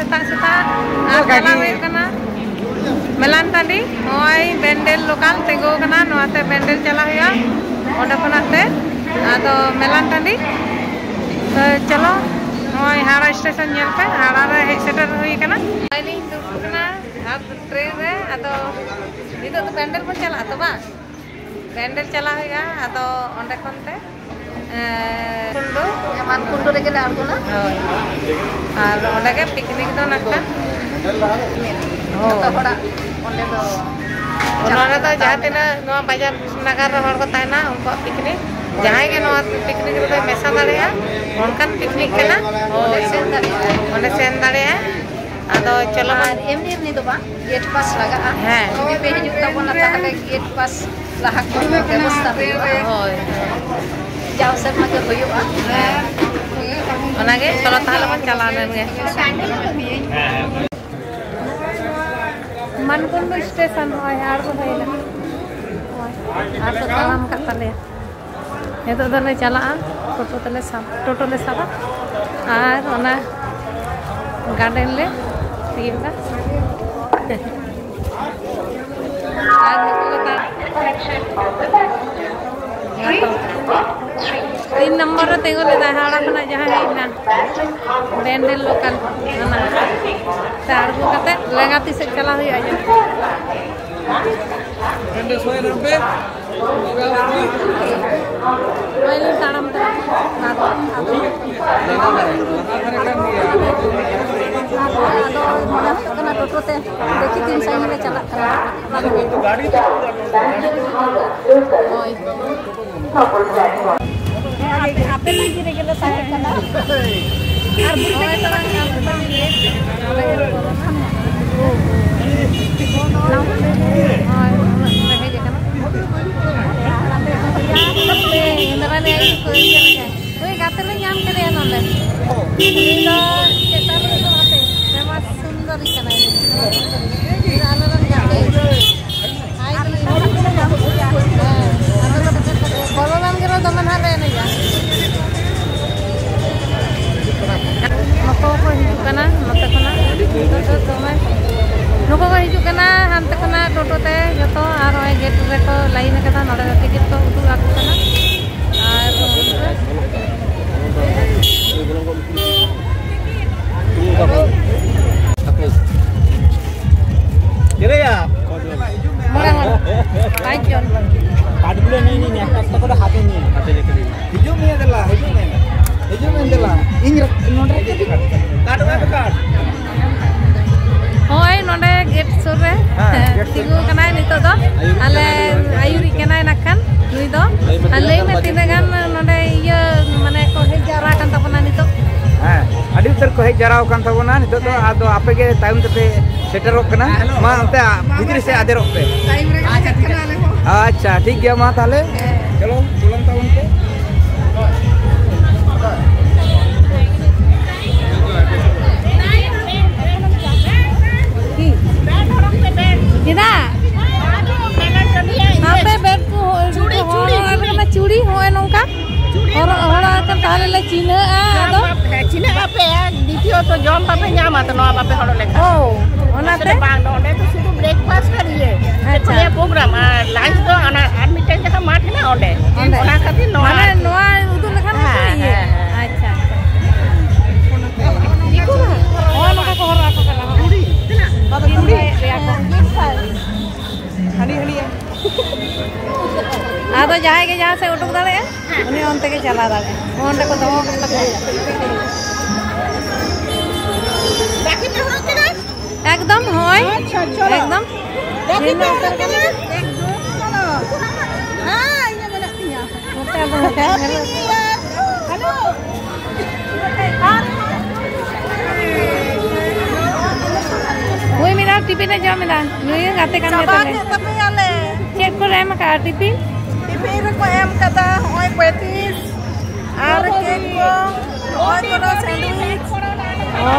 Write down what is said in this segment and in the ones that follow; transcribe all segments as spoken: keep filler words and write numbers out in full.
ᱥᱮᱛᱟᱜ ᱥᱮᱛᱟᱜ ᱟᱨ ᱪᱟᱞᱟᱣ ᱦᱩᱭᱩᱜ ᱠᱟᱱᱟ ᱢᱮᱞᱟᱱ ᱴᱟᱺᱰᱤ᱾ ᱱᱚᱜᱼᱚᱭ ᱵᱮᱱᱰᱮᱞ ᱞᱳᱠᱟᱞ ᱛᱤᱸᱜᱩ ᱠᱟᱱᱟ, ᱱᱚᱣᱟᱛᱮ ᱵᱮᱱᱰᱮᱞ ᱪᱟᱞᱟᱣ ᱦᱩᱭᱩᱜᱼᱟ ᱚᱸᱰᱮ ᱠᱷᱚᱱᱟᱜ ᱛᱮ᱾ ᱟᱫᱚ ᱢᱮᱞᱟᱱ ᱴᱟᱺᱰᱤ, ᱛᱚ ᱪᱚᱞᱚ, ᱱᱚᱜᱼᱚᱭ ᱦᱟᱣᱲᱟ ᱥᱴᱮᱥᱚᱱ ᱧᱮᱞ ᱯᱮ, ᱦᱟᱣᱲᱟ ᱨᱮ ᱦᱮᱡ ᱥᱮᱴᱮᱨ ᱦᱩᱭ ᱠᱟᱱᱟ᱾ ᱱᱚᱜᱼᱚᱭ ᱞᱤᱧ ᱫᱩᱲᱩᱵ ᱠᱟᱱᱟ ᱟᱨ ᱴᱨᱮᱱ ᱨᱮ᱾ ᱟᱫᱚ ᱱᱤᱛᱚᱜ ᱫᱚ ᱵᱮᱱᱰᱮᱞ ᱵᱚᱱ ᱪᱟᱞᱟᱜᱼᱟ ᱛᱚ, ᱵᱟᱝ? ᱵᱮᱱᱰᱮᱞ ᱪᱟᱞᱟᱣ ᱦᱩᱭᱩᱜᱼᱟ, ᱟᱫᱚ ᱚᱸᱰᱮ ᱠᱷᱚᱱ ᱛᱮ, ᱮᱸ, ᱠᱩᱱᱰᱩ᱾ ᱢᱟᱱᱠᱩᱱᱰᱩ ᱨᱮᱜᱮ ᱞᱮ ᱟᱬᱜᱚᱱᱟ᱾ ᱦᱳᱭ᱾ ᱟᱨ ᱚᱸᱰᱮ ᱜᱮ ᱯᱤᱠᱱᱤᱠ ᱫᱚ ᱱᱟᱜ ᱠᱷᱟᱱ᱾ ᱡᱚᱛᱚ ᱦᱚᱲᱟᱜ ᱚᱸᱰᱮ ᱫᱚ ᱱᱚᱰᱮ ᱫᱚ ᱡᱟᱦᱟᱸ ᱛᱤᱱᱟᱹᱜ ᱱᱚᱣᱟ ᱵᱟᱡᱟᱨ ᱱᱟᱜᱟᱨ ᱨᱮ ᱦᱚᱲ ᱠᱚ ᱛᱟᱦᱮᱱᱟ, ᱩᱱᱠᱩᱣᱟᱜ ᱯᱤᱠᱱᱤᱠ᱾ ᱡᱟᱦᱟᱸᱭ ᱜᱮ ᱱᱚᱣᱟ ᱯᱤᱠᱱᱤᱠ ᱨᱮᱫᱚ ᱢᱮᱥᱟ ᱫᱟᱲᱮᱭᱟᱜᱼᱟ, ᱚᱱᱠᱟᱱ ᱯᱤᱠᱱᱤᱠ ᱠᱟᱱᱟ᱾ ᱦᱳᱭ᱾ ᱥᱮᱱ ᱫᱟᱲᱮᱭᱟᱜᱼᱟ᱾ ᱚᱸᱰᱮ ᱥᱮᱱ ᱫᱟᱲᱮᱭᱟᱜᱼᱟ᱾ ᱟᱫᱚ ᱪᱚᱞᱚ ᱵᱚᱱ᱾ ᱟᱨ ᱮᱢᱱᱤ ᱮᱢᱱᱤ ᱫᱚ ᱵᱟᱝ, ᱜᱮᱴ ᱯᱟᱥ ᱞᱟᱜᱟᱜᱼᱟ᱾ ᱦᱮᱸ᱾ ᱡᱩᱫᱤ ᱯᱮ ᱦᱤᱡᱩᱜ ᱛᱟᱵᱚᱱᱟ, ᱛᱟᱦᱚᱞᱮ ᱜᱮᱴ ᱯᱟᱥ ᱞᱟᱦᱟ ᱠᱷᱚᱱ ᱵᱮᱵᱚᱥᱛᱟ ᱦᱩᱭᱩᱜᱼᱟ᱾ ᱦᱳᱭ᱾ ᱡᱟᱣ ᱥᱮᱨᱢᱟ ᱜᱮ ᱦᱩᱭᱩᱜᱼᱟ᱾ ᱦᱮᱸ᱾ ᱚᱱᱟᱜᱮ, ᱪᱚᱞᱚ ᱛᱟᱦᱚᱞᱮ ᱵᱚᱱ ᱪᱟᱞᱟᱣ ᱞᱮᱱ ᱜᱮ᱾ ᱢᱟᱱᱠᱩᱱᱰᱩ ᱥᱴᱮᱥᱚᱱ ᱱᱚᱜᱼᱚᱭ ᱟᱬᱜᱚ ᱦᱩᱭᱱᱟ᱾ ᱱᱚᱜᱼᱚᱭ ᱟᱨ ᱠᱚ ᱛᱟᱲᱟᱢ ᱠᱟᱜ ᱛᱟᱞᱮᱭᱟ᱾ ᱱᱤᱛᱚᱜ ᱫᱚᱞᱮ ᱪᱟᱞᱟᱜᱼᱟ, ᱴᱳᱴᱳ ᱛᱮᱞᱮ ᱥᱟᱵ, ᱴᱳᱴᱳ ᱞᱮ ᱥᱟᱵᱟ ᱟᱨ ᱚᱱᱟ ᱜᱟᱨᱰᱮᱱ ᱞᱮ ᱛᱤᱭᱳᱜᱟ᱾ ᱟᱨ ᱱᱩᱠᱩ ᱠᱚ ᱛᱟ-, ᱦᱮᱸ ᱛᱚ᱾ ᱛᱤᱱ ᱱᱚᱢᱵᱚᱨ ᱨᱮ ᱛᱤᱸᱜᱩ ᱞᱮᱱᱟ ᱦᱟᱣᱲᱟ ᱠᱷᱚᱱᱟᱜ ᱡᱟᱦᱟᱸ ᱦᱮᱡ ᱮᱱᱟ, ᱵᱮᱱᱰᱮᱞ ᱞᱳᱠᱟᱞ, ᱚᱱᱟ ᱛᱮ ᱟᱬᱜᱚ ᱠᱟᱛᱮ ᱞᱮᱸᱜᱟ ᱛᱤ ᱥᱮᱫ ᱪᱟᱞᱟᱣ ᱦᱩᱭᱩᱜᱼᱟ ᱡᱟᱹᱱᱤᱡ᱾ ᱱᱚᱜᱼᱚᱭ ᱞᱤᱧ ᱛᱟᱲᱟᱢ ᱠᱟᱱᱟ᱾ ᱟᱫᱚ, ᱟᱫᱚ, ᱟᱫᱚ ᱢᱚᱱᱮ ᱦᱩᱭᱩᱜ ᱠᱟᱱᱟ ᱴᱳᱴᱳ ᱛᱮ ᱫᱮᱠᱷᱤ ᱛᱤᱱ ᱥᱟᱺᱜᱤᱧ ᱞᱮ ᱪᱟᱞᱟᱜ ᱠᱟᱱᱟ᱾ ᱦᱳᱭ᱾ ᱟᱯᱮ, ᱟᱯᱮ ᱛᱟᱺᱜᱤ ᱨᱮᱜᱮ ᱞᱮ ᱛᱟᱦᱮᱸ ᱠᱟᱱᱟ᱾ ᱟᱨ ᱵᱩᱲᱦᱤ ᱛᱟᱠᱤᱱ ᱢᱟ ᱠᱤᱱ ᱦᱤᱡᱩᱜ ᱠᱟᱱ ᱜᱮ᱾ ᱦᱳᱭ, ᱩᱱᱟᱹᱜ ᱞᱮ ᱦᱮᱡ ᱟᱠᱟᱱᱟ᱾ ᱦᱟᱯᱮ, ᱤᱱᱫᱨᱟ ᱨᱮ ᱟᱭᱩ ᱠᱚ ᱤᱭᱟᱹ ᱞᱮᱠᱟ᱾ ᱦᱳᱭ, ᱜᱟᱛᱮ ᱞᱮ ᱧᱟᱢ ᱠᱮᱫᱮᱭᱟ ᱱᱚᱰᱮ᱾ ᱩᱱᱤ ᱫᱚ ᱪᱮᱛᱟᱱ ᱨᱮ ᱫᱚ ᱦᱟᱯᱮ, ᱯᱷᱮᱢᱟᱥ ᱥᱩᱱᱫᱚᱨᱤ ᱠᱟᱱᱟᱭ᱾ ᱩᱱᱤ ᱫᱚ ᱟᱞᱮ ᱨᱮᱱ ᱜᱟᱛᱮ᱾ ᱟᱭ ᱦᱮᱸ, ᱟᱫᱚ ᱵᱚᱞᱚ ᱞᱮᱱ ᱜᱮ ᱨᱮᱦᱚᱸ ᱫᱚᱢᱮ ᱱᱟᱦᱟᱜ ᱞᱮ ᱮᱱᱮᱡᱟ᱾ ᱱᱩᱠᱩ ᱠᱚ ᱦᱤᱡᱩᱜ ᱠᱟᱱᱟ ᱱᱚᱛᱮ ᱠᱷᱚᱱᱟᱜ᱾ ᱱᱩᱠᱩ ᱠᱚ ᱦᱤᱡᱩᱜ ᱠᱟᱱᱟ ᱦᱟᱱᱛᱮ ᱠᱷᱚᱱᱟᱜ ᱴᱳᱴᱳ ᱛᱮ ᱡᱚᱛᱚ, ᱟᱨ ᱱᱚᱜᱼᱚᱭ ᱜᱮᱴ ᱨᱮᱠᱚ ᱞᱟᱭᱤᱱ ᱟᱠᱟᱫᱟ, ᱱᱚᱰᱮ ᱫᱚ ᱴᱤᱠᱤᱴ ᱠᱚ ᱩᱫᱩᱜ ᱟᱠᱚ ᱠᱟᱱᱟ᱾ ᱟᱨ ᱪᱮᱞᱮᱭᱟ? ᱢᱚᱬᱮ ᱦᱚᱲ, ᱯᱟᱸᱪ ᱡᱚᱱ᱾ ᱠᱟᱴ ᱜᱩᱞᱳ ᱱᱤᱭᱮ ᱱᱤᱭᱮ, ᱮᱠ ᱮᱠ ᱴᱟᱠᱟ ᱫᱚ ᱦᱟᱛᱮ ᱱᱤᱭᱮ᱾ ᱦᱤᱡᱩᱜ ᱢᱮ ᱫᱮᱞᱟ, ᱦᱤᱡᱩᱜ ᱢᱮ, ᱦᱤᱡᱩᱜ ᱢᱮ ᱫᱮᱞᱟ᱾ ᱤᱧ ᱨᱮ-, ᱱᱚᱰᱮ ᱨᱮ ᱠᱟᱴ, ᱠᱟᱴ, ᱠᱟᱴ᱾ ᱦᱳᱭ, ᱱᱚᱰᱮ ᱜᱮᱴ ᱥᱩᱨ ᱨᱮ ᱦᱮᱸ, ᱜᱮᱴ ᱥᱩᱨ ᱛᱤᱸᱜᱩ ᱨᱮ᱾ ᱠᱟᱱᱟᱭ ᱱᱤᱛᱚᱜ ᱫᱚ᱾ ᱟᱹᱭᱩᱨᱤᱡ ᱟᱞᱮ ᱠᱟᱱᱟᱭ ᱱᱩᱭ ᱫᱚ᱾ ᱟᱹᱭᱩᱨᱤᱡ ᱠᱟᱱᱟᱭ ᱱᱟᱜ ᱠᱷᱟᱱ ᱱᱩᱭ ᱫᱚ᱾ ᱞᱟᱹᱭ ᱢᱮ ᱟᱨ ᱛᱤᱱᱟᱹᱜ ᱞᱟᱹᱭ ᱜᱟᱱ ᱢᱮ ᱵᱟᱡᱮ ᱛᱤᱱᱟᱹᱜ ᱜᱟᱱ ᱱᱚᱰᱮ ᱤᱭᱟᱹ ᱢᱟᱱᱮ ᱠᱚ ᱦᱮᱡ ᱡᱟᱣᱨᱟ ᱟᱠᱟᱱ ᱛᱟᱵᱚᱱᱟ ᱱᱤᱛᱚᱜ᱾ ᱦᱮᱸ, ᱟᱹᱰᱤ ᱩᱛᱟᱹᱨ ᱠᱚ ᱦᱮᱡ ᱡᱟᱣᱨᱟ ᱟᱠᱟᱱ ᱛᱟᱵᱚᱱᱟ ᱱᱤᱛᱚᱜ ᱫᱚ᱾ ᱦᱮᱸ᱾ ᱟᱫᱚ ᱟᱯᱮ ᱜᱮ ᱛᱟᱭᱚᱢ ᱛᱮᱯᱮ ᱥᱮᱴᱮᱨᱚᱜ ᱠᱟᱱᱟ᱾ ᱦᱮᱸ, ᱦᱮᱞᱳ᱾ ᱢᱟ ᱚᱱᱛᱮ ᱵᱷᱤᱛᱨᱤ ᱥᱮᱫ ᱟᱫᱮᱨᱚᱜ ᱯᱮ᱾ ᱴᱟᱭᱤᱢ ᱨᱮᱜᱮ ᱟᱪᱪᱷᱟ, ᱦᱮᱡ ᱴᱷᱤᱠ ᱠᱟᱱᱟ ᱜᱮᱭᱟ᱾ ᱟᱞᱮ ᱦᱚᱸ᱾ ᱟᱪᱪᱷᱟ, ᱴᱷᱤᱠ ᱜᱮᱭᱟ, ᱢᱟ ᱛᱟᱦᱚᱞᱮ᱾ ᱦᱮᱸ᱾ ᱪᱚᱞᱚ, ᱪᱚᱞᱚᱱ ᱛᱟᱵᱚᱱ ᱯᱮ᱾ ᱪᱮᱫᱟᱜ? ᱦᱟᱯᱮ ᱵᱮᱰ ᱠᱚ ᱦᱚ-, ᱪᱩᱲᱤ, ᱦᱚ-, ᱪᱩᱲᱤ, ᱦᱚᱨᱚᱜ ᱪᱩᱲᱤ᱾ ᱠᱟᱱᱟ ᱪᱩᱲᱤ, ᱦᱚᱸᱜᱼᱚᱭ ᱱᱚᱝᱠᱟ᱾ ᱪᱩᱲᱤ ᱦᱚᱨᱚᱜ, ᱦᱚᱨᱚᱜ ᱠᱟᱛᱮ ᱛᱟᱦᱞᱮ ᱞᱮ ᱪᱤᱱᱦᱟᱹᱜᱼᱟ, ᱟᱫᱚ? ᱦᱮᱸ, ᱪᱤᱱᱦᱟᱹᱜ ᱟᱯᱮ, ᱫᱤᱛᱤᱭᱚᱛᱚ ᱡᱚᱢ ᱵᱟᱯᱮ ᱧᱟᱢᱟ ᱛᱚ, ᱱᱚᱣᱟ ᱵᱟᱯᱮ ᱦᱚᱨᱚᱜ ᱞᱮᱠᱷᱟᱱ᱾ ᱚ, ᱚᱱᱟᱛᱮ? ᱵᱟᱝ, ᱱᱚᱰᱮ ᱫᱚ ᱥᱩᱫᱷᱩ breakfast ᱟᱨ ᱤᱭᱟᱹ, ᱪᱮᱫ ᱠᱚ ᱟᱪᱪᱷᱟ᱾ ᱞᱟᱹᱭᱟ, program, ᱟᱨ lunch ᱫᱚ ᱚᱱᱟ ᱟᱨ ᱢᱤᱫᱴᱮᱱ ᱡᱟᱦᱟᱸ ᱢᱟᱴᱷ ᱦᱮᱱᱟᱜ ᱚᱸᱰᱮ᱾ ᱚᱸᱰᱮ᱾ ᱚᱱᱟ ᱠᱷᱟᱹᱛᱤᱨ ᱱᱚᱣᱟ ᱢᱟᱱᱮ ᱟᱨᱠᱤ᱾ ᱱᱚᱣᱟ ᱩᱫᱩᱜ ᱞᱮᱠᱷᱟᱱ ᱜᱮ ᱦᱮᱸ, ᱤᱭᱟᱹ᱾ ᱦᱮᱸ, ᱦᱮᱸ᱾ ᱟᱪᱪᱷᱟ, ᱟᱪᱪᱷᱟ᱾ ᱱᱚᱜᱼᱚᱭ ᱱᱚᱝᱠᱟ ᱠᱚ ᱦᱚᱨᱚᱜ ᱟᱠᱚ ᱠᱟᱱᱟ᱾ ᱪᱩᱲᱤ, ᱛᱤᱱᱟᱹᱜ? ᱵᱟᱵᱟ, ᱪᱩᱲᱤ᱾ ᱦᱟᱹᱰᱤ, ᱦᱟᱹᱰᱤ᱾ ᱟᱫᱚ ᱡᱟᱦᱟᱸᱭ ᱜᱮ ᱡᱟᱦᱟᱸ ᱥᱮᱫ ᱩᱰᱩᱠ ᱫᱟᱲᱮᱭᱟᱜᱼᱟ, ᱩᱱᱤ ᱚᱱᱛᱮ ᱜᱮ ᱪᱟᱞᱟᱣ ᱫᱟᱲᱮᱭᱟᱜᱼᱟ᱾ ᱚᱸᱰᱮ ᱠᱚ ᱫᱚᱦᱚ ᱠᱟᱜ ᱛᱟᱠᱚᱣᱟ᱾ ᱮᱠᱫᱚᱢ, ᱦᱳᱭ᱾ ᱟᱪᱪᱷᱟ, ᱪᱚᱞᱚ᱾ ᱮᱠᱫᱚᱢ᱾ ᱨᱟᱠᱷᱤ ᱯᱮ ᱦᱚᱨᱚᱜ ᱠᱟᱱᱟ? ᱮᱠᱫᱚᱢ, ᱪᱚᱞᱚ᱾ ᱦᱮᱸ, ᱤᱧ ᱦᱚᱸ ᱢᱮᱱᱟᱜ ᱛᱤᱧᱟ᱾ ᱱᱚᱛᱮ ᱟᱫᱚ Happy New Year. Hello. ᱦᱳᱭ, ᱢᱤᱫ ᱫᱷᱟᱣ ᱴᱤᱯᱷᱤᱱ ᱮ ᱡᱚᱢ ᱮᱫᱟ᱾ ᱱᱩᱭ ᱜᱟᱛᱮ ᱠᱟᱱ ᱜᱮ ᱪᱟᱵᱟ ᱛᱟᱞᱮ᱾ ᱠᱮᱫ ᱛᱟᱯᱮᱭᱟᱞᱮ᱾ ᱪᱮᱫ ᱠᱚ ᱮᱢ ᱟᱠᱟᱫᱼᱟ ᱴᱤᱯᱷᱤᱱ? ᱴᱤᱯᱷᱤᱱ ᱨᱮᱠᱚ ᱮᱢ ᱠᱟᱫᱟ ᱦᱚᱸᱜᱼᱚᱭ ᱯᱮᱴᱤᱥ ᱟᱨ ᱠᱮᱠ ᱠᱚ, ᱦᱚᱸᱜᱼᱚᱭ ᱠᱚᱫᱚ ᱥᱮᱱᱰᱣᱤᱪ᱾ ᱚ᱾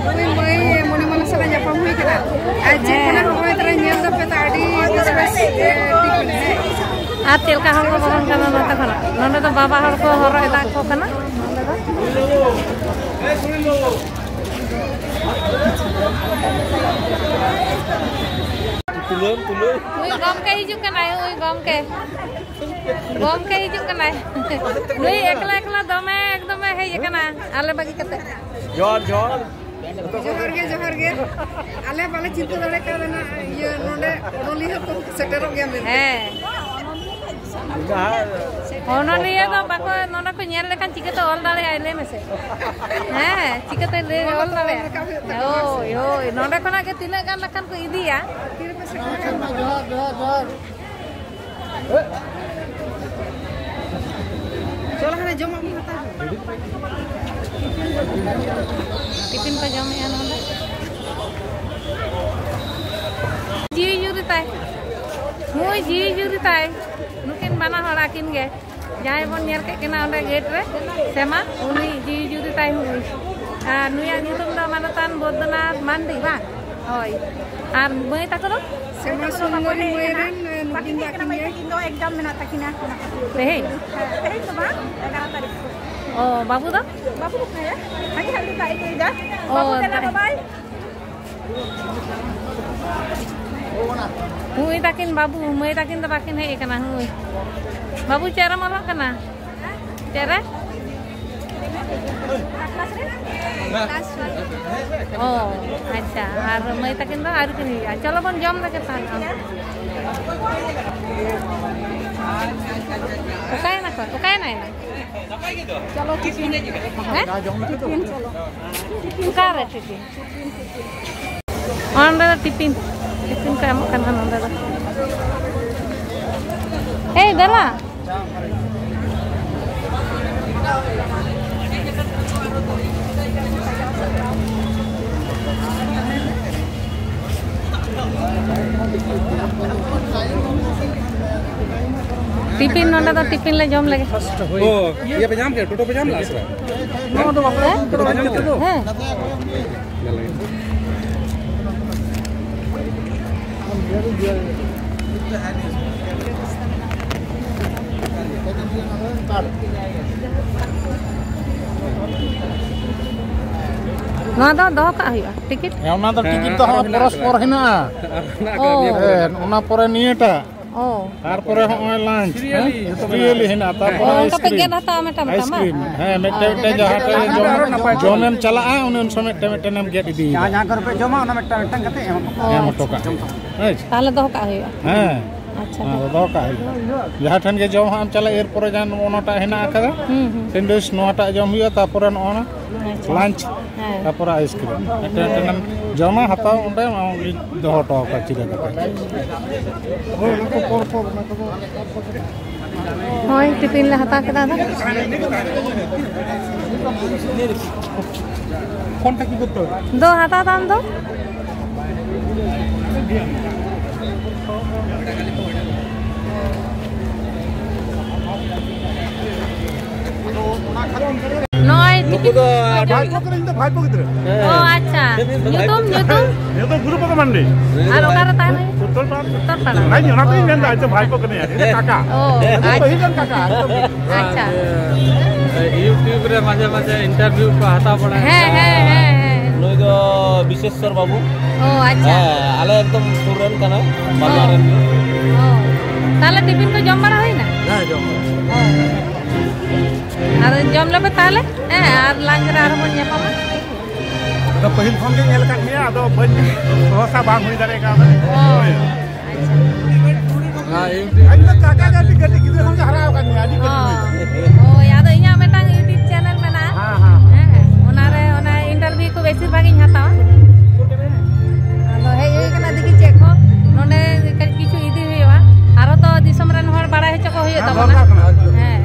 ᱩᱱᱤ ᱢᱟᱹᱭ ᱢᱚᱱᱤᱢᱟᱞᱟ ᱥᱟᱞᱟᱜ ᱧᱟᱯᱟᱢ ᱦᱩᱭ ᱠᱟᱱᱟ᱾ ᱟᱨ ᱪᱮᱫ ᱠᱚ ᱦᱮᱸ᱾ ᱱᱟᱜ ᱦᱚᱸᱜᱼᱚᱭ ᱛᱚᱨᱟ ᱧᱮᱞ ᱫᱟᱯᱮ ᱛᱚ ᱟᱹᱰᱤ ᱵᱮᱥ ᱵᱮᱥ, ᱮ, ᱴᱤᱯᱷᱤᱱ᱾ ᱟᱨ ᱪᱮᱫ ᱞᱮᱠᱟ ᱦᱚᱲ ᱠᱚ ᱵᱚᱞᱚᱱ ᱠᱟᱱᱟ ᱱᱚᱛᱮ ᱠᱷᱚᱱᱟᱜ? ᱱᱚᱸᱰᱮ ᱫᱚ ᱵᱟᱵᱟ ᱦᱚᱲ ᱠᱚ ᱦᱚᱨᱚᱜ ᱮᱫᱟ ᱠᱚ ᱠᱟᱱᱟ᱾ ᱱᱚᱸᱰᱮ ᱫᱚ ᱩᱭ ᱜᱚᱢᱠᱮ ᱦᱤᱡᱩᱜ ᱠᱟᱱᱟᱭ, ᱩᱭ ᱜᱚᱢᱠᱮ᱾ ᱜᱚᱢᱠᱮ ᱦᱤᱡᱩᱜ ᱠᱟᱱᱟᱭ᱾ ᱱᱩᱭ ᱮᱠᱞᱟ ᱮᱠᱞᱟ ᱫᱚᱢᱮ ᱮᱠᱫᱚᱢᱮ ᱦᱮᱡ ᱟᱠᱟᱱᱟ ᱟᱞᱮ ᱵᱟᱹᱜᱤ ᱠᱟᱛᱮ᱾ ᱡᱚᱦᱟᱨ, ᱡᱚᱦᱟᱨ᱾ ᱡᱚᱦᱟᱨ ᱜᱮ, ᱡᱚᱦᱟᱨ ᱜᱮ᱾ ᱟᱞᱮ ᱵᱟᱞᱮ ᱪᱤᱱᱛᱟᱹ ᱫᱟᱲᱮ ᱠᱟᱣᱫᱟ ᱱᱟ, ᱤᱭᱟᱹ, ᱱᱚᱰᱮ ᱚᱱᱚᱞᱤᱭᱟᱹ ᱠᱚ ᱥᱮᱴᱮᱨᱚᱜ ᱜᱮᱭᱟ ᱢᱮᱱᱛᱮ᱾ ᱦᱮᱸ᱾ ᱚᱱᱚᱞᱤᱭᱟᱹ ᱫᱚ ᱵᱟᱠᱚ, ᱱᱚᱰᱮ ᱠᱚ ᱧᱮᱞ ᱞᱮᱠᱷᱟᱱ ᱪᱤᱠᱟᱹᱛᱮ ᱚᱞ ᱫᱟᱲᱮᱭᱟᱜᱼᱟᱭ, ᱞᱟᱹᱭ ᱢᱮᱥᱮ? ᱦᱮᱸ, ᱪᱤᱠᱟᱹᱛᱮ ᱞᱟᱹᱭ ᱚᱞ ᱫᱟᱲᱮᱭᱟᱜᱼᱟ? ᱦᱳᱭ, ᱦᱳᱭ, ᱱᱚᱰᱮ ᱠᱷᱚᱱᱟᱜ ᱜᱮ ᱛᱤᱱᱟᱹᱜ ᱜᱟᱱ ᱱᱟᱜ ᱠᱷᱟᱱ ᱠᱚ ᱤᱫᱤᱭᱟ᱾ ᱡᱚᱦᱟᱨ, ᱡᱚᱦᱟᱨ, ᱡᱚᱦᱟᱨ᱾ ᱪᱚᱞᱚ, ᱦᱟᱱᱮ ᱡᱚᱢᱟᱜ ᱵᱚᱱ ᱦᱟᱛᱟᱣ ᱟᱹᱜᱩᱭᱟ᱾ ᱴᱤᱯᱷᱤᱱ ᱠᱚ ᱡᱚᱢᱮᱜᱼᱟ ᱱᱚᱰᱮ᱾ ᱡᱤᱣᱤ ᱡᱩᱨᱤ ᱛᱟᱭ, ᱱᱩᱭ ᱡᱤᱣᱤ ᱡᱩᱨᱤ ᱛᱟᱭ, ᱱᱩᱠᱤᱱ ᱵᱟᱱᱟ ᱦᱚᱲ ᱟᱹᱠᱤᱱ ᱜᱮ᱾ ᱡᱟᱦᱟᱸᱭ ᱵᱚᱱ ᱧᱮᱞ ᱠᱮᱫ ᱠᱤᱱᱟ ᱚᱸᱰᱮ ᱜᱮᱴ ᱨᱮ, ᱥᱮᱢᱟ, ᱩᱱᱤ ᱡᱤᱣᱤ ᱡᱩᱨᱤ ᱛᱟᱭ ᱦᱩᱭ᱾ ᱟᱨ ᱱᱩᱭᱟᱜ ᱧᱩᱛᱩᱢ ᱫᱚ ᱢᱟᱱᱚᱛᱟᱱ ᱵᱳᱫᱽᱫᱚᱱᱟᱛᱷ ᱢᱟᱱᱰᱤ, ᱵᱟᱝ? ᱦᱳᱭ᱾ ᱟᱨ ᱢᱟᱹᱭ ᱛᱟᱠᱚ ᱫᱚ? ᱥᱮᱢᱟ ᱥᱩᱱᱫᱚᱨᱤ ᱢᱟᱹᱭ ᱨᱮᱱ, ᱱᱩᱠᱤᱱ ᱫᱚ ᱟᱹᱠᱤᱱ ᱜᱮ᱾ ᱛᱟᱹᱠᱤᱱ ᱫᱚ ᱮᱠᱡᱟᱢ ᱢᱮᱱᱟᱜ ᱛᱟᱹᱠᱤᱱᱟ᱾ ᱛᱮᱦᱮᱧ? ᱦᱮᱸ, ᱛᱮᱦᱮᱧ ᱫᱚ ᱵᱟᱝ, ᱮᱜᱟᱨᱚ ᱛᱟᱹᱨᱤᱠᱷ ᱠᱚ᱾ ᱚ, ᱵᱟᱹᱵᱩ ᱫᱚ? ᱵᱟᱹᱵᱩ ᱫᱚ ᱦᱮᱸ, ᱦᱟᱹᱱᱤ ᱦᱟᱹᱱᱤ ᱫᱟᱜ ᱤᱧ ᱞᱟᱹᱭᱫᱟ᱾ ᱚ, ᱵᱟᱹᱵᱩ ᱫᱮᱞᱟ, ᱫᱟ- ᱵᱟᱵᱟᱭ᱾ ᱦᱩᱭ ᱛᱟᱹᱠᱤᱱ ᱵᱟᱹᱵᱩ, ᱢᱟᱹᱭ ᱛᱟᱹᱠᱤᱱ ᱫᱚ ᱵᱟᱹᱠᱤᱱ ᱦᱮᱡ ᱟᱠᱟᱱᱟ᱾ ᱦᱩᱭ᱾ ᱵᱟᱹᱵᱩ, ᱪᱮᱫ ᱨᱮᱢ ᱚᱞᱚᱜ ᱠᱟᱱᱟ? ᱪᱮᱫ ᱨᱮ? ᱚ, ᱟᱪᱪᱷᱟ᱾ ᱟᱨ ᱢᱟᱹᱭ ᱛᱟᱹᱠᱤᱱ ᱫᱚ ᱟᱹᱣᱨᱤ ᱠᱤᱱ ᱦᱤᱡᱩᱜᱼᱟ᱾ ᱪᱚᱞᱚ ᱵᱚᱱ ᱡᱚᱢ ᱞᱮᱜᱮ ᱛᱟᱦᱚᱞᱮ᱾ ᱚᱠᱟᱭᱮᱱᱟ ᱠᱚ? ᱚᱠᱟᱭᱮᱱᱟᱭ ᱱᱟ? ᱪᱚᱞᱚ ᱴᱤᱯᱷᱤᱱ᱾ ᱦᱮᱸ? ᱴᱤᱯᱷᱤᱱ ᱪᱚᱞᱚ᱾ ᱚᱠᱟᱨᱮ ᱴᱤᱯᱷᱤᱱ? ᱚᱸᱰᱮ ᱫᱚ ᱴᱤᱯᱷᱤᱱ, ᱴᱤᱯᱷᱤᱱ ᱠᱚ ᱮᱢᱚᱜ ᱠᱟᱱᱟ ᱱᱚᱸᱰᱮ ᱫᱚ᱾ ᱮᱭ ᱫᱮᱞᱟ᱾ ᱴᱤᱯᱷᱤᱱ, ᱱᱚᱸᱰᱮ ᱫᱚ ᱴᱤᱯᱷᱤᱱ ᱞᱮ ᱡᱚᱢ ᱞᱮᱜᱮ᱾ ᱚ, ᱤᱭᱟᱹ ᱯᱮ ᱧᱟᱢ ᱠᱮᱫᱟ? ᱴᱳᱴᱳ ᱯᱮ ᱧᱟᱢ ᱞᱮᱫᱟ ᱥᱮ ᱵᱟᱝ? ᱦᱮᱸ? ᱴᱳᱴᱳ ᱯᱮ ᱧᱟᱢ ᱠᱮᱫᱟ? ᱦᱮᱸ᱾ ᱱᱚᱣᱟ ᱫᱚ ᱫᱚᱦᱚ ᱠᱟᱜ ᱦᱩᱭᱩᱜᱼᱟ ᱴᱤᱠᱤᱴ? ᱦᱮᱸ, ᱚᱱᱟ ᱫᱚ ᱴᱤᱠᱤᱴ ᱫᱚ ᱦᱟᱸᱜ ᱯᱚᱨᱚᱥᱯᱚᱨ ᱦᱮᱱᱟᱜᱼᱟ᱾ ᱚ᱾ ᱦᱮᱸ, ᱚᱱᱟ ᱯᱚᱨᱮ ᱱᱤᱭᱟᱹᱴᱟᱜ᱾ ᱚ᱾ ᱛᱟᱨᱯᱚᱨᱮ ᱦᱚᱸᱜᱼᱚᱭ ᱞᱟᱧᱪ, ᱦᱮᱸ? ᱥᱤᱨᱤᱭᱟᱞᱤ ᱦᱮᱱᱟᱜᱼᱟ, ᱛᱟᱨᱯᱚᱨᱮ ᱚ, ᱚᱱᱠᱟ ᱯᱮ ᱟᱭᱤᱥᱠᱨᱤᱢ᱾ ᱜᱮᱫ ᱦᱟᱛᱟᱣᱟ ᱢᱤᱫᱴᱟᱝ ᱢᱤᱫᱴᱟᱝ ᱵᱟᱝ? ᱟᱭᱤᱥᱠᱨᱤᱢ, ᱦᱮᱸ, ᱢᱤᱫᱴᱟᱝ ᱢᱤᱫᱴᱟᱝ ᱡᱟᱦᱟᱸ ᱴᱷᱮᱱ ᱡᱚᱢ, ᱡᱚᱢᱮᱢ ᱪᱟᱞᱟᱜᱼᱟ, ᱩᱱᱤ ᱩᱱ ᱥᱚᱢᱚᱭ ᱢᱤᱫᱴᱟᱝ ᱢᱤᱫᱴᱟᱝ ᱮᱢ ᱜᱮᱫ ᱤᱫᱤᱭᱮᱫᱟ᱾ ᱡᱟᱦᱟᱸ, ᱡᱟᱦᱟᱸ ᱠᱚᱨᱮ ᱯᱮ ᱡᱚᱢᱟ, ᱚᱱᱟ ᱢᱤᱫᱴᱟᱝ ᱢᱤᱫᱴᱟᱝ ᱠᱟᱛᱮ ᱮᱢ ᱟᱠᱚ᱾ ᱚ, ᱮᱢ ᱦᱚᱴᱚ ᱠᱟᱜᱼᱟ᱾ ᱟᱪᱪᱷᱟ᱾ ᱦᱳᱭ᱾ ᱛᱟᱦᱚᱞᱮ ᱫᱚᱦᱚ ᱠᱟᱜ ᱦᱩᱭᱩᱜᱼᱟ᱾ ᱦᱮᱸ᱾ ᱟᱪᱪᱷᱟ᱾ ᱦᱮᱸ, ᱫᱚᱦᱚ ᱠᱟᱜ ᱦᱩᱭᱩᱜᱼᱟ᱾ ᱡᱟᱦᱟᱸ ᱴᱷᱮᱱ ᱜᱮ ᱡᱚᱢ ᱦᱟᱸᱜ ᱮᱢ ᱪᱟᱞᱟᱜ, ᱮᱨᱯᱚᱨᱮ ᱡᱟᱦᱟᱸ ᱱᱚᱜᱼᱚ ᱱᱚᱣᱟᱴᱟᱜ ᱦᱮᱱᱟᱜ ᱟᱠᱟᱫᱟ, ᱦᱩᱸ, ᱦᱩᱸ᱾ ᱥᱮᱱᱰᱣᱤᱪ, ᱱᱚᱣᱟᱴᱟᱜ ᱡᱚᱢ ᱦᱩᱭᱩᱜᱼᱟ, ᱛᱟᱨᱯᱚᱨᱮ ᱱᱚᱜᱼᱚ ᱱᱟ ᱟᱪᱪᱷᱟ᱾ ᱞᱟᱧᱪ, ᱦᱮᱸ᱾ ᱛᱟᱨᱯᱚᱨᱮ ᱟᱭᱤᱥᱠᱨᱤᱢ᱾ ᱢᱤᱫᱴᱮᱱ ᱢᱤᱫᱴᱮᱱ ᱮᱢ ᱡᱚᱢᱟ, ᱦᱟᱛᱟᱣ ᱚᱸᱰᱮ, ᱟᱢ ᱜᱮ ᱫᱚᱦᱚ ᱦᱚᱴᱚ ᱠᱟᱜᱼᱟ ᱪᱤᱨᱟᱹ ᱠᱟᱛᱮ᱾ ᱦᱳᱭ, ᱴᱤᱯᱷᱤᱱ ᱞᱮ ᱦᱟᱛᱟᱣ ᱠᱮᱫᱟ ᱟᱫᱚ᱾ ᱫᱚ ᱦᱟᱛᱟᱣ ᱛᱟᱢ ᱫᱚ᱾ ᱱᱚᱜᱼᱚᱭ ᱱᱩᱠᱩ ᱫᱚ ᱴᱤᱯᱷᱤᱱ ᱟᱹᱰᱤ ᱵᱷᱟᱭᱯᱳ ᱠᱟᱱᱟ, ᱤᱧ ᱫᱚ ᱵᱷᱟᱭᱯᱳ ᱜᱤᱫᱽᱨᱟᱹ᱾ ᱦᱮᱸ᱾ ᱚ, ᱟᱪᱪᱷᱟ᱾ ᱧᱩᱛᱩᱢ, ᱧᱩᱛᱩᱢ? ᱱᱤᱭᱟᱹ ᱫᱚ ᱜᱩᱨᱩ ᱯᱟᱫᱟ ᱢᱟᱱᱰᱤ᱾ ᱟᱨ ᱚᱠᱟ ᱨᱮ ᱛᱟᱦᱮᱱ ᱦᱩᱭᱩᱜᱼᱟ? ᱩᱛᱛᱚᱨ ᱯᱟᱲᱟ᱾ ᱩᱛᱛᱚᱨ ᱯᱟᱲᱟ᱾ ᱵᱟᱝ, ᱚᱱᱟ ᱛᱮᱧ ᱢᱮᱱᱫᱟ, ᱟᱡ ᱫᱚ ᱵᱷᱟᱭᱯᱳ ᱠᱟᱱᱟᱭ, ᱟᱡ ᱫᱚ ᱠᱟᱠᱟ᱾ ᱚ, ᱟᱡ ᱫᱚ ᱟᱪᱪᱷᱟ᱾ ᱯᱟᱹᱦᱤᱞ ᱨᱮᱱ ᱠᱟᱠᱟ, ᱮᱠᱫᱚᱢ᱾ ᱟᱪᱪᱷᱟ᱾ ᱮ, YouTube ᱨᱮ ᱢᱟᱡᱷᱮ ᱢᱟᱡᱷᱮ ᱤᱱᱴᱟᱨᱵᱷᱤᱭᱩ ᱠᱚ ᱦᱟᱛᱟᱣ ᱵᱟᱲᱟᱭᱟ᱾ ᱦᱮᱸ, ᱦᱮᱸ, ᱦᱮᱸ, ᱦᱮᱸ᱾ ᱱᱩᱭ ᱫᱚ ᱵᱤᱥᱮᱥ ᱥᱚᱨ ᱵᱟᱹᱵᱩ᱾ ᱚ, ᱟᱪᱪᱷᱟ᱾ ᱦᱮᱸ, ᱟᱞᱮ ᱮᱠᱫᱚᱢ ᱥᱩᱨ ᱨᱮᱱ ᱠᱟᱱᱟᱭ, ᱚ᱾ ᱵᱟᱡᱟᱨ ᱨᱮᱱ ᱜᱮ᱾ ᱚ᱾ ᱛᱟᱦᱞᱮ ᱴᱤᱯᱷᱤᱱ ᱠᱚ ᱡᱚᱢ ᱵᱟᱲᱟ ᱦᱩᱭᱱᱟ? ᱦᱮᱸ, ᱡᱚᱢ ᱵᱟᱲᱟ᱾ ᱚ᱾ ᱟᱫᱚ ᱡᱚᱢ ᱞᱮᱯᱮ ᱛᱟᱦᱞᱮ? ᱦᱮᱸ, ᱟᱨ ᱞᱟᱧᱪ ᱨᱮ ᱟᱨᱦᱚᱸ ᱵᱚᱱ ᱧᱟᱯᱟᱢᱟ᱾ ᱟᱫᱚ ᱯᱟᱹᱦᱤᱞ ᱠᱷᱚᱱ ᱜᱮ ᱧᱮᱞ ᱟᱠᱟᱫ ᱢᱮᱭᱟ, ᱟᱫᱚ ᱵᱟᱹᱧ ᱵᱷᱚᱨᱥᱟ ᱵᱟᱝ ᱦᱩᱭ ᱫᱟᱲᱮ ᱠᱟᱣᱫᱟ᱾ ᱚ᱾ ᱦᱳᱭ᱾ ᱟᱪᱪᱷᱟ᱾ ᱤᱧ ᱫᱚ ᱠᱟᱠᱟ ᱜᱮ ᱟᱹᱰᱤ ᱠᱟᱹᱴᱤᱡ ᱜᱤᱫᱽᱨᱟᱹ ᱠᱷᱚᱱ ᱜᱮ ᱦᱟᱨᱟ ᱟᱠᱟᱫ ᱢᱮᱭᱟ, ᱟᱹᱰᱤ ᱠᱟᱹᱴᱤᱡ ᱠᱷᱚᱱ᱾ ᱚ᱾ ᱦᱳᱭ, ᱟᱫᱚ ᱤᱧᱟᱹᱜ ᱢᱤᱫᱴᱟᱝ YouTube ᱪᱮᱱᱮᱞ ᱢᱮᱱᱟᱜᱼᱟ᱾ ᱦᱮᱸ, ᱦᱮᱸ᱾ ᱦᱮᱸ, ᱦᱮᱸ, ᱚᱱᱟᱨᱮ ᱚᱱᱟ ᱤᱱᱴᱟᱨᱵᱷᱤᱭᱩ ᱠᱚ ᱵᱮᱥᱤᱨ ᱵᱷᱟᱜᱽ ᱤᱧ ᱦᱟᱛᱟᱣᱟ᱾ ᱟᱫᱚ ᱦᱮᱡ ᱦᱩᱭ ᱠᱟᱱᱟ, ᱫᱮᱠᱷᱤ ᱪᱮᱫ ᱠᱚ ᱱᱚᱸᱰᱮ ᱠᱟᱹᱡ ᱠᱤᱪᱷᱩ ᱤᱫᱤ ᱦᱩᱭᱩᱜᱼᱟ᱾ ᱟᱨᱚ ᱛᱚ ᱫᱤᱥᱚᱢ ᱨᱮᱱ ᱦᱚᱲ ᱵᱟᱲᱟᱭ ᱦᱚᱪᱚ ᱠᱚ ᱦᱩᱭᱩᱜ ᱦᱮᱸ, ᱛᱟᱵᱚᱱᱟ᱾ ᱫᱚᱨᱠᱟᱨ ᱠᱟᱱᱟ᱾ ᱦᱮᱸ᱾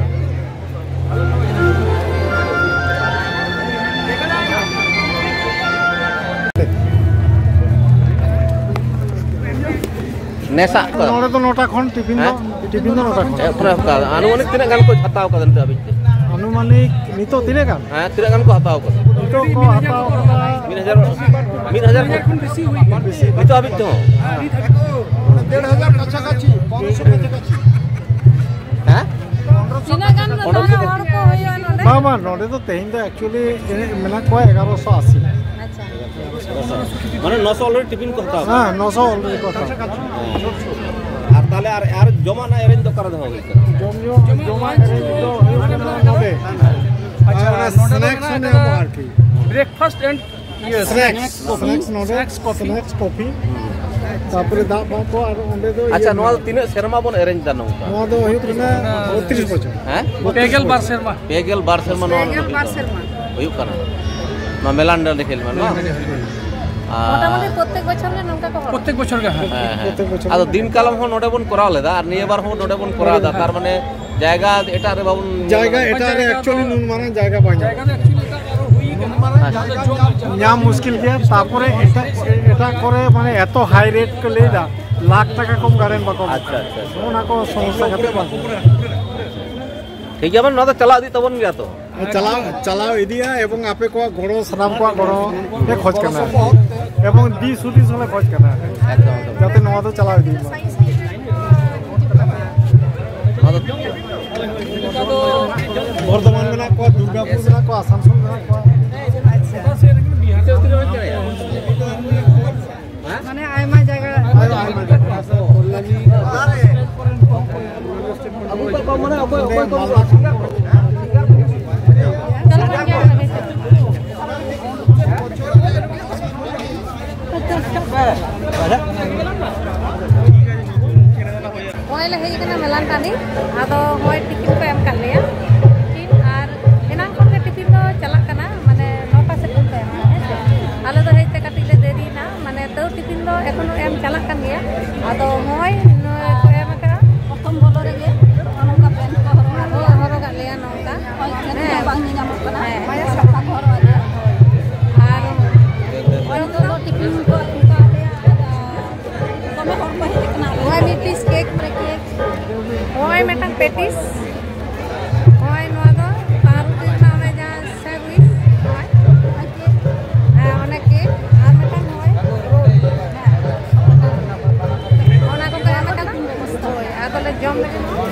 ᱱᱮᱥᱟᱜ ᱠᱚ᱾ ᱱᱚᱰᱮ ᱫᱚ ᱱᱚᱴᱟ ᱠᱷᱚᱱ ᱴᱤᱯᱷᱤᱱ ᱫᱚ, ᱦᱮᱸ? ᱴᱤᱯᱷᱤᱱ ᱫᱚ ᱱᱚᱴᱟ ᱠᱷᱚᱱ᱾ ᱮ, ᱯᱩᱨᱟᱹ ᱚᱱᱠᱟ᱾ ᱟᱹᱱᱩᱢᱟᱹᱱᱤᱠ ᱛᱤᱱᱟᱹᱜ ᱜᱟᱱ ᱠᱚ ᱦᱟᱛᱟᱣ ᱠᱟᱫᱟ ᱱᱤᱛᱚᱜ ᱦᱟᱹᱵᱤᱡ ᱛᱮ? ᱟᱹᱱᱩᱢᱟᱹᱱᱤᱠ ᱱᱤᱛᱚᱜ ᱛᱤᱱᱟᱹᱜ ᱜᱟᱱ? ᱦᱮᱸ, ᱛᱤᱱᱟᱹᱜ ᱜᱟᱱ ᱠᱚ ᱦᱟᱛᱟᱣ ᱠᱟᱫᱟ? ᱱᱤᱛᱚᱜ ᱠᱚ ᱦᱟᱛᱟᱣ ᱠᱟᱫᱟ ᱢᱤᱫ ᱦᱟᱡᱟᱨ, ᱢᱤᱫ ᱦᱟᱡᱟᱨ ᱠᱷᱚᱱ ᱵᱮᱥᱤ ᱦᱩᱭ ᱠᱟᱱᱟ᱾ ᱱᱤᱛᱚᱜ ᱦᱟᱹᱵᱤᱡ ᱛᱮᱦᱚᱸ? ᱰᱮᱲ ᱦᱟᱡᱟᱨ ᱠᱟᱪᱷᱟ ᱠᱟᱪᱷᱤ, ᱯᱚᱱᱨᱚᱥᱚ ᱠᱟᱪᱷᱟ ᱠᱟᱪᱷᱤ᱾ ᱦᱮᱸ? ᱛᱤᱱᱟᱹᱜ ᱜᱟᱱ ᱫᱚ ᱛᱟᱦᱚᱞᱮ ᱦᱚᱲ ᱠᱚ ᱦᱩᱭᱩᱜᱼᱟ ᱱᱚᱰᱮ? ᱵᱟᱝ, ᱵᱟᱝ, ᱱᱚᱰᱮ ᱫᱚ ᱛᱮᱦᱮᱧ ᱫᱚ actually ᱮᱱᱮᱡ ᱢᱮᱱᱟᱜ ᱠᱚᱣᱟ ᱮᱜᱟᱨᱚᱥᱚ ᱟᱥᱤ᱾ ᱢᱟᱱᱮ ᱱᱚᱥᱚ ᱚᱞᱨᱮᱰᱤ ᱴᱤᱯᱷᱤᱱ ᱠᱚ ᱦᱟᱛᱟᱣ ᱠᱟᱜᱼᱟ᱾ ᱦᱮᱸ, ᱱᱚᱥᱚ ᱚᱞᱨᱮᱰᱤ ᱠᱚ ᱦᱟᱛᱟᱣ ᱠᱟᱜᱼᱟ᱾ ᱟᱨ ᱛᱟᱦᱚᱞᱮ ᱟᱨ, ᱟᱨ ᱡᱚᱢᱟᱜ ᱨᱮᱱᱟᱜ ᱮᱨᱮᱧᱡᱽ ᱫᱚ ᱚᱠᱟᱨᱮ ᱫᱚᱦᱚ ᱦᱩᱭ ᱠᱟᱱᱟ? ᱡᱚᱢ ᱧᱩ, ᱡᱚᱢᱟᱜ ᱮᱨᱮᱧᱡᱽ ᱫᱚ ᱦᱩᱭᱩᱜ ᱠᱟᱱᱟ ᱱᱚᱰᱮ᱾ ᱟᱪᱪᱷᱟ, ᱟᱨ ᱱᱚᱰᱮ ᱫᱚ ᱥᱱᱮᱠᱥ ᱢᱮᱱᱟᱜ ᱦᱚᱸ ᱠᱟᱫᱟ ᱧᱟᱢᱚᱜᱼᱟ ᱟᱨᱠᱤ᱾ ᱵᱨᱮᱠᱯᱷᱟᱥᱴ ᱮᱱᱰ ᱤᱭᱟᱹ, snacks, snacks coffee. Snacks coffee. ᱛᱟᱨᱯᱚᱨᱮ ᱫᱟᱜ ᱵᱷᱟᱜ ᱠᱚ ᱟᱨ ᱚᱸᱰᱮ ᱫᱚ ᱟᱪᱪᱷᱟ, ᱤᱭᱟᱹ ᱱᱚᱣᱟ ᱫᱚ ᱛᱤᱱᱟᱹᱜ ᱥᱮᱨᱢᱟ ᱵᱚᱱ ᱮᱨᱮᱧᱡᱽ ᱫᱟ ᱱᱚᱝᱠᱟ? ᱱᱚᱣᱟ ᱫᱚ ᱦᱩᱭᱩᱜ ᱠᱟᱱᱟ ᱵᱚᱛᱨᱤᱥ ᱵᱚᱪᱷᱚᱨ᱾ ᱦᱮᱸ? ᱯᱮ ᱜᱮᱞ ᱵᱟᱨ ᱥᱮᱨᱢᱟ᱾ ᱯᱮ ᱜᱮᱞ ᱵᱟᱨ ᱥᱮᱨᱢᱟ ᱱᱚᱣᱟ ᱯᱮ ᱜᱮᱞ ᱵᱟᱨ ᱥᱮᱨᱢᱟ᱾ ᱦᱩᱭᱩᱜ ᱠᱟᱱᱟ᱾ ᱱᱚᱣᱟ ᱢᱮᱞᱟᱱ ᱰᱟᱹᱰᱤ ᱠᱷᱮᱞ ᱢᱟ, ᱵᱟᱝ? ᱟᱨ ᱢᱚᱴᱟᱢᱩᱴᱤ ᱯᱨᱚᱛᱮᱠ ᱵᱚᱪᱷᱚᱨ ᱜᱮ ᱱᱚᱝᱠᱟ ᱠᱚ ᱦᱚᱲᱚᱜᱼᱟ᱾ ᱯᱨᱚᱛᱮᱠ ᱵᱚᱪᱷᱚᱨ ᱜᱮ, ᱦᱮᱸ᱾ ᱦᱮᱸ, ᱦᱮᱸ᱾ ᱯᱨᱚᱛᱮᱠ ᱵᱚᱪᱷᱚᱨ ᱟᱫᱚ ᱜᱮ᱾ ᱫᱤᱱ ᱠᱟᱞᱚᱢ ᱦᱚᱸ ᱱᱚᱰᱮ ᱵᱚᱱ ᱠᱚᱨᱟᱣ ᱞᱮᱫᱟ ᱟᱨ ᱱᱤᱭᱟᱹ ᱵᱟᱨ ᱦᱚᱸ ᱱᱚᱰᱮ ᱵᱚᱱ ᱠᱚᱨᱟᱣ ᱮᱫᱟ᱾ ᱦᱮᱸ᱾ ᱛᱟᱨ ᱢᱟᱱᱮ ᱡᱟᱭᱜᱟ ᱮᱴᱟᱜ ᱨᱮ ᱡᱟᱭᱜᱟ actually ᱫᱚ ᱱᱩᱱ ᱢᱟᱨᱟᱝ ᱡᱟᱭᱜᱟ ᱵᱟᱝ ᱡᱟᱭᱜᱟ ᱧᱟᱢᱚᱜ ᱫᱚ actually ᱮᱴᱟᱜ ᱟᱨᱚ ᱦᱩᱭ ᱠᱟᱱᱟ᱾ ᱟᱪᱪᱷᱟ᱾ ᱧᱟᱢ ᱢᱩᱥᱠᱤᱞ ᱜᱮᱭᱟ᱾ ᱛᱟᱨᱯᱚᱨᱮ ᱮᱴᱟᱜ, ᱮᱴᱟᱜ ᱠᱚᱨᱮ ᱢᱟᱱᱮ ᱮᱛᱚ ᱦᱟᱭ ᱨᱮᱴ ᱠᱚ ᱞᱟᱹᱭ ᱮᱫᱟ, ᱞᱟᱠᱷ ᱴᱟᱠᱟ ᱠᱚᱢ ᱜᱟᱨᱰᱮᱱ ᱵᱟᱠᱚ ᱮᱢᱚᱜ ᱟᱪᱪᱷᱟ, ᱠᱟᱱᱟ᱾ ᱟᱪᱪᱷᱟ, ᱟᱪᱪᱷᱟ᱾ ᱚᱱᱟ ᱠᱚ ᱥᱚᱢᱚᱥᱥᱟ ᱠᱟᱛᱮ ᱵᱟᱝ᱾ ᱴᱷᱤᱠ ᱜᱮᱭᱟ, ᱢᱟᱱᱮ ᱱᱚᱣᱟ ᱫᱚ ᱪᱟᱞᱟᱣ ᱤᱫᱤᱜ ᱛᱟᱵᱚᱱ ᱜᱮᱭᱟ ᱛᱚ? ᱪᱟᱞᱟᱣ, ᱪᱟᱞᱟᱣ ᱤᱫᱤᱜᱼᱟ ᱮᱵᱚᱝ ᱟᱯᱮ ᱠᱚᱣᱟᱜ ᱜᱚᱲᱚ, ᱥᱟᱱᱟᱢ ᱠᱚᱣᱟᱜ ᱜᱚᱲᱚ ᱞᱮ ᱠᱷᱚᱡᱽ ᱠᱟᱱᱟ ᱮᱵᱚᱝ ᱫᱤᱥ ᱦᱩᱫᱤᱥ ᱦᱚᱸᱞᱮ ᱠᱷᱚᱡᱽ ᱠᱟᱱᱟ ᱮᱠᱫᱚᱢ, ᱮᱠᱫᱚᱢ᱾ ᱡᱟᱛᱮ ᱱᱚᱣᱟ ᱫᱚ ᱪᱟᱞᱟᱣ ᱤᱫᱤᱜ ᱢᱟ᱾ ᱱᱚᱣᱟ ᱫᱚ ᱵᱚᱨᱫᱷᱚᱢᱟᱱ ᱢᱮᱱᱟᱜ ᱠᱚᱣᱟ, ᱫᱩᱨᱜᱟᱯᱩᱨ ᱢᱮᱱᱟᱜ ᱠᱚᱣᱟ, ᱟᱥᱟᱱᱥᱳᱞ ᱢᱮᱱᱟᱜ ᱠᱚᱣᱟ᱾ ᱢᱟᱱᱮ ᱟᱭᱢᱟ ᱡᱟᱭᱜᱟ᱾ ᱟᱭᱢᱟ, ᱟᱭᱢᱟ ᱡᱟᱭᱜᱟ᱾ ᱪᱟᱞᱟᱜ ᱠᱟᱱ ᱜᱮᱭᱟ ᱞᱟᱜᱮ ᱥᱮᱫ᱾ ᱱᱚᱜᱼᱚᱭ ᱞᱮ ᱦᱮᱡ ᱟᱠᱟᱱᱟ ᱢᱮᱞᱟᱱ ᱴᱟᱺᱰᱤ᱾ ᱟᱫᱚ ᱱᱚᱜᱼᱚᱭ ᱴᱤᱯᱷᱤᱱ ᱠᱚ ᱮᱢ ᱠᱟᱫ ᱞᱮᱭᱟ, ᱴᱤᱯᱷᱤᱱ᱾ ᱟᱨ ᱮᱱᱟᱝ ᱠᱷᱚᱱ ᱜᱮ ᱴᱤᱯᱷᱤᱱ ᱫᱚ ᱪᱟᱞᱟᱜ ᱠᱟᱱᱟ, ᱢᱟᱱᱮ ᱱᱚᱴᱟ ᱥᱮᱫ ᱠᱷᱚᱱ ᱠᱚ ᱮᱢ ᱠᱟᱱᱟ, ᱦᱮᱸ ᱥᱮ᱾ ᱟᱞᱮ ᱫᱚ ᱦᱮᱡ ᱛᱮ ᱠᱟᱹᱴᱤᱡ ᱞᱮ ᱫᱮᱨᱤᱭᱮᱱᱟ, ᱢᱟᱱᱮ ᱛᱟᱹᱣ ᱴᱤᱯᱷᱤᱱ ᱫᱚ ᱮᱠᱷᱚᱱᱳ ᱮᱢ ᱪᱟᱞᱟᱜ ᱠᱟᱱ ᱜᱮᱭᱟ᱾ ᱟᱫᱚ ᱱᱚᱜᱼᱚᱭ ᱱᱚᱜᱼᱚᱭ ᱠᱚ ᱮᱢ ᱟᱠᱟᱫᱼᱟ᱾ ᱯᱨᱚᱛᱷᱚᱢ ᱵᱚᱞᱚ ᱨᱮᱜᱮ ᱱᱚᱜᱼᱚ ᱱᱚᱝᱠᱟ ᱯᱮᱱᱴ ᱠᱚ ᱦᱚᱨᱚᱜ ᱟᱠᱟᱫ ᱞᱮᱭᱟ᱾ ᱦᱚᱨᱚᱜ ᱟᱠᱟᱫ ᱞᱮᱭᱟ ᱱᱚᱝᱠᱟ᱾ ᱦᱳᱭ, ᱪᱮᱫ ᱦᱚᱸ ᱵᱟᱝ ᱧᱮᱧᱟᱢᱚᱜ ᱠᱟᱱᱟ᱾ ᱦᱮᱸ᱾ ᱢᱟᱭᱟ ᱥᱟᱯᱷᱟ ᱠᱚ ᱦᱚᱨᱚᱜ ᱟᱫᱮᱭᱟ᱾ ᱟᱨ ᱡᱚᱛᱚ ᱫᱚ ᱴᱤᱯᱷᱤᱱ ᱠᱚ ᱚᱱᱠᱟ ᱟᱞᱮᱭᱟᱜ, ᱟᱨ ᱫᱚᱢᱮ ᱦᱚᱲ ᱠᱚ ᱦᱮᱡ ᱟᱠᱟᱱᱟ ᱟᱞᱮ ᱱᱚᱣᱟ ᱴᱷᱮᱱ᱾ ᱢᱤᱫ ᱯᱤᱥ ᱠᱮᱠ, ᱯᱩᱨᱟᱹ ᱠᱮᱠ᱾ ᱱᱚᱜᱼᱚᱭ ᱢᱤᱫᱴᱟᱝ ᱯᱮᱴᱤᱥ᱾ ᱱᱚᱜᱼᱚᱭ ᱱᱚᱣᱟ ᱫᱚ ᱯᱟᱣᱨᱩᱴᱤ ᱨᱮᱱᱟᱜ ᱚᱱᱮ ᱡᱟᱦᱟᱸ ᱥᱮᱱᱰᱣᱤᱪ, ᱱᱚᱜᱼᱚᱭ᱾ ᱦᱮᱸ, ᱚᱱᱟ ᱠᱮᱠ᱾ ᱟᱨ ᱢᱤᱫᱴᱟᱝ ᱱᱚᱜᱼᱚᱭ ᱨᱳᱞ᱾ ᱦᱮᱸ᱾ ᱚᱱᱟ ᱠᱚ ᱛᱟᱦᱮᱸ ᱠᱟᱱᱟ᱾ ᱦᱳᱭ, ᱟᱫᱚᱞᱮ ᱡᱚᱢ ᱞᱮᱜᱮ ᱱᱚᱣᱟ᱾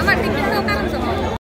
ᱟᱢᱟᱜ ᱴᱤᱯᱷᱤᱱ ᱫᱚ ᱚᱠᱟᱨᱮᱢ ᱫᱚᱦᱚ